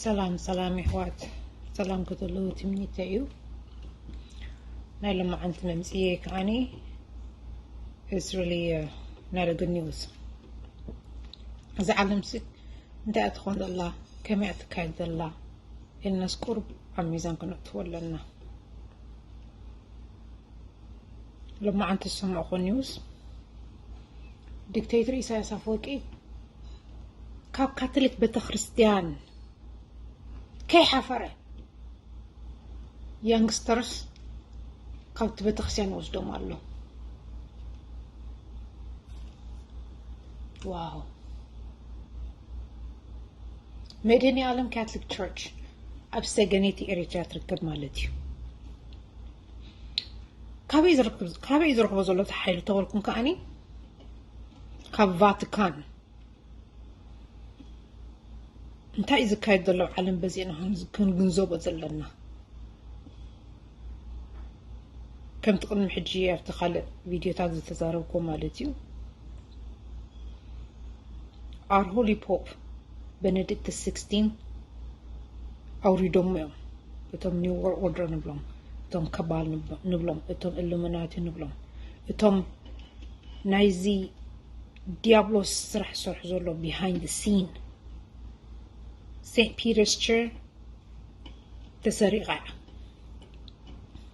ሰላም ሰላም ይሕዋት፣ ሰላም ክትህልዉ ትምኒተይ እዩ። ናይ ሎማዓንቲ መምፅኤ ከዓኒ is really not a good news። እዛ ዓለምሲ እንታይ እያ ትኾን ዘላ፣ ከመይ እያ ትካየድ ዘላ ኢልናስ ቁሩብ ኣብ ሚዛን ክነእትዎ ኣለና። ሎማዓንቲ ዝሰማዕኹ ኒውስ፣ ዲክቴተር ኢሳያስ ኣፈወርቂ ካብ ካቶሊክ ቤተክርስትያን ከይሓፈረ ያንግስተርስ ካብቲ ቤተክርስትያን ይወስዶም ኣሎ። ዋው። መድኃኔ ዓለም ካቶሊክ ቸርች ኣብ ሰገነይቲ ኤሪትራ ትርከብ ማለት እዩ። ካበይ ዝረክብ-፣ ካበይ ዝረክቦ ዘሎ እቲ ሓይሊ ተበልኩም ከዓኒ ካብ ቫቲካን። እንታይ እዩ ዝካየድ ዘሎ ኣብ ዓለም በዚና ክንግንዘቦ ዘለና። ከምቲ ቅድሚ ሕጂ ኣብቲ ካልእ ቪድዮታት ዝተዛረብኩ ማለት እዩ። Our Holy Pope Benedict the sixteenth ኣውሪዶሞ እዮም። እቶም New World Order ንብሎም፣ እቶም ከባል ንብ-፣ ንብሎም፣ እቶም ኢሉሚናቲ ንብሎም፣ እቶም ናይዚ ዲያብሎስ ስራሕ ዝሰርሑ ዘሎ behind the scene። Saint Peter's Church ተሰሪቓ እያ።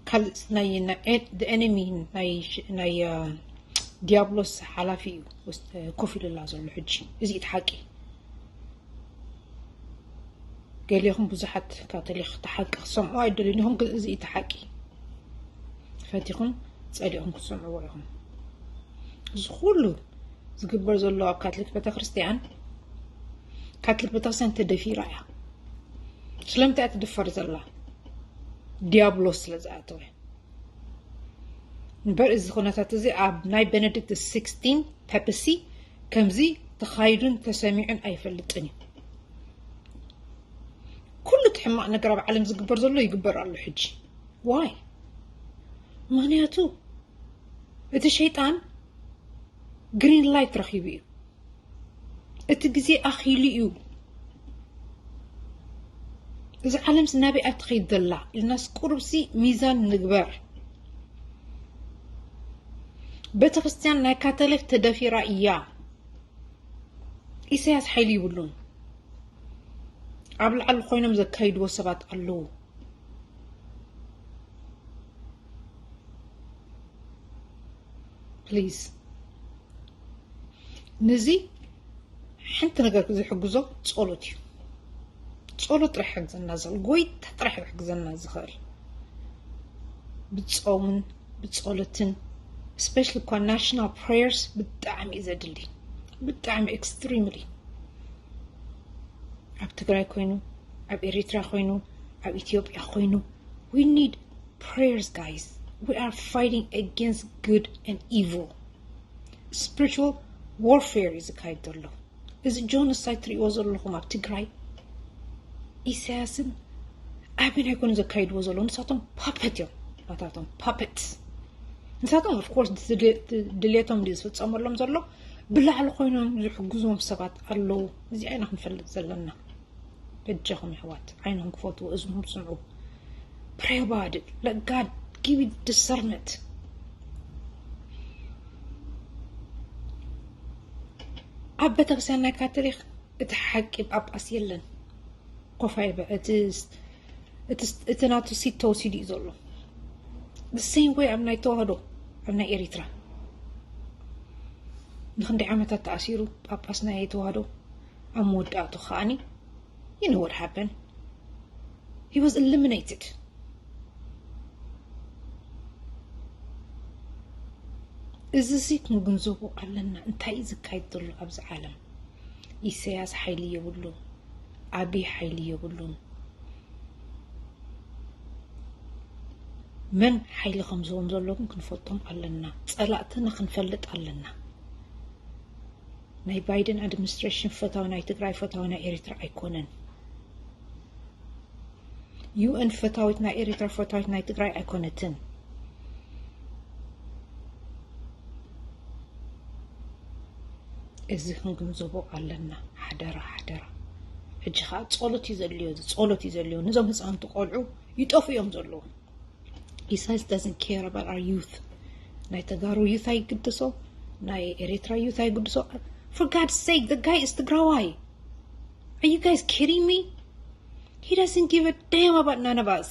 ካልእ ናይ፣ ናይ the enemy ናይ ሽ-፣ ናይ ዲያብሎስ ሓላፊ እዩ ኮፍ ኢሉላ ዘሎ ሕጂ። እዚ እቲ ሓቂ። ገሊኹም ብዙሓት ካቶሊክ እቲ ሓቂ ክሰምዑ ኣይደልዩን ኢኹም፣ ግን እዚ እቲ ሓቂ። ፈቲኹም ጸሊእኹም ክትሰምዕዎ ኢኹም። እዚ ኩሉ ዝግበር ዘሎ ኣብ ካቶሊክ ቤተክርስትያን፣ ካቶሊክ ቤተክርስትያን ተደፊራ እያ። ስለምንታይ እያ ትድፈር ዘላ? ዲያብሎስ ስለ ዝኣተወ። እምበር እዚ ኩነታት እዚ ኣብ ናይ ቤነዲክት ስክስቲን ፓፓሲ ከምዚ ተኻይዱን ተሰሚዑን ኣይፈልጥን እዩ። ኩሉ እቲ ሕማቕ ነገር ኣብ ዓለም ዝግበር ዘሎ ይግበር ኣሎ ሕጂ። ዋይ? ምኽንያቱ እቲ ሸይጣን ግሪን ላይት ረኺቡ እዩ። እቲ ግዜ ኣኺሉ እዩ። እዚ ዓለምሲ ናበይ እያ ትኸይድ ዘላ ኢልናስ ቁሩብሲ ሚዛን ንግበር። ቤተክርስትያን ናይ ካቶሊክ ተደፊራ እያ። ኢሳያስ ሓይሊ ይብሉን። ኣብ ላዕሊ ኮይኖም ዘካይድዎ ሰባት ኣለዉ። ፕሊዝ፣ ነዚ ሓንቲ ነገር ዝሕግዞ ጸሎት እዩ። ጸሎት ጥራሕ ይሕግዘና ዝኽእል፣ ጎይታ ጥራሕ ይሕግዘና ዝኽእል። ብጾምን ብጸሎትን፣ ስፔሻሊ እኳ ናሽናል ፕሬየርስ ብጣዕሚ እዩ ዘድሊ፣ ብጣዕሚ ኤክስትሪምሊ። ኣብ ትግራይ ኮይኑ፣ ኣብ ኤሪትራ ኮይኑ፣ ኣብ ኢትዮጵያ ኮይኑ፣ we need prayers, guys. We are fighting against good and evil. Spiritual warfare እዩ ዝካየድ ዘሎ። እዚ ጆኖሳይድ ትሪእዎ ዘለኹም ኣብ ትግራይ፣ ኢሳያስን ኣብን ኣይኮኑ ዘካይድዎ ዘለዉ። ንሳቶም ፓፐት እዮም፣ ናታቶም ፓፐትስ። ንሳቶም ኦፍኮርስ ድልየቶም ድዩ ዝፍጸመሎም ዘሎ? ብላዕሊ ኮይኖም ዝሕግዞም ሰባት ኣለዉ። እዚኣ ኢና ክንፈልጥ ዘለና። በጃኹም ኣሕዋት፣ ዓይንኹም ክፈትዎ፣ እዝንኹም ስምዑ። Pray about it. Let God give you discernment. ኣብ ቤተክርስትያን ናይ ካቶሊክ እቲ ሓቂ ጳጳስ የለን። ኮፋ ይበ-፣ እቲ ስ-፣ እቲ ስ-፣ እቲ ናቱ ሲት ተወሲዱ እዩ ዘሎ። The same way ኣብ ናይ ተዋህዶ፣ ኣብ ናይ ኤሪትራ ንክንደይ ዓመታት ተኣሲሩ ጳጳስ ናይ ተዋህዶ። ኣብ መወዳእቱ ከዓኒ፣ you know what happened? He was eliminated. እዚ ሲ ክንግንዘቦ ኣለና፣ እንታይ እዩ ዝካየድ ዘሎ ኣብዚ ዓለም። ኢሳያስ ሓይሊ የብሉን፣ ኣብይ ሓይሊ የብሉን። መን ሓይሊ ከም ዝህቦም ዘሎ ግን ክንፈልጦም ኣለና። ጸላእትና ክንፈልጥ ኣለና። ናይ ባይደን ኣድሚኒስትሬሽን ፈታዊ ናይ ትግራይ፣ ፈታዊ ናይ ኤሪትራ ኣይኮነን። ዩ ኤን ፈታዊት ናይ ኤሪትራ፣ ፈታዊት ናይ ትግራይ ኣይኮነትን። እዚ ክንግንዘቦ ኣለና። ሓደራ፣ ሓደራ። ሕጂ ከዓ ጸሎት እዩ ዘድልዮ፣ ጸሎት እዩ ዘድልዮ። ነዞም ህፃውንቲ ቆልዑ ይጠፉ እዮም ዘለዉ። He says doesn't care about our youth. ናይ ተጋሩ youth ኣይግድሶ፣ ናይ ኤርትራ youth ኣይግድሶ። For God's sake, the guy is ትግራዋይ. Are you guys kidding me? He doesn't give a damn about none of us.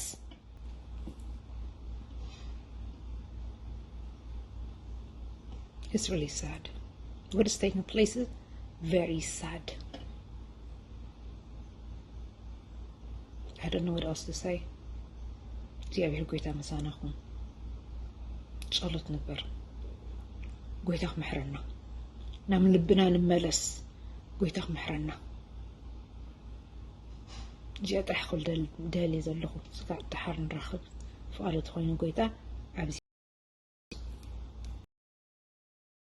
It's really sad. What is taking place is very sad. I don't know what else to say. እግዚኣብሔር ጎይታ መሳናኹም። ጸሎት ንግበር። ጎይታ ክምሕረና። ናብ ልብና ንመለስ። ጎይታ ክምሕረና። እዚኣ ጥራሕ ክብል ደል- ደልየ ዘለኹ። ስጋዕ ደሓር ንራኸብ። ፍቓዱ ተኾይኑ ጎይታ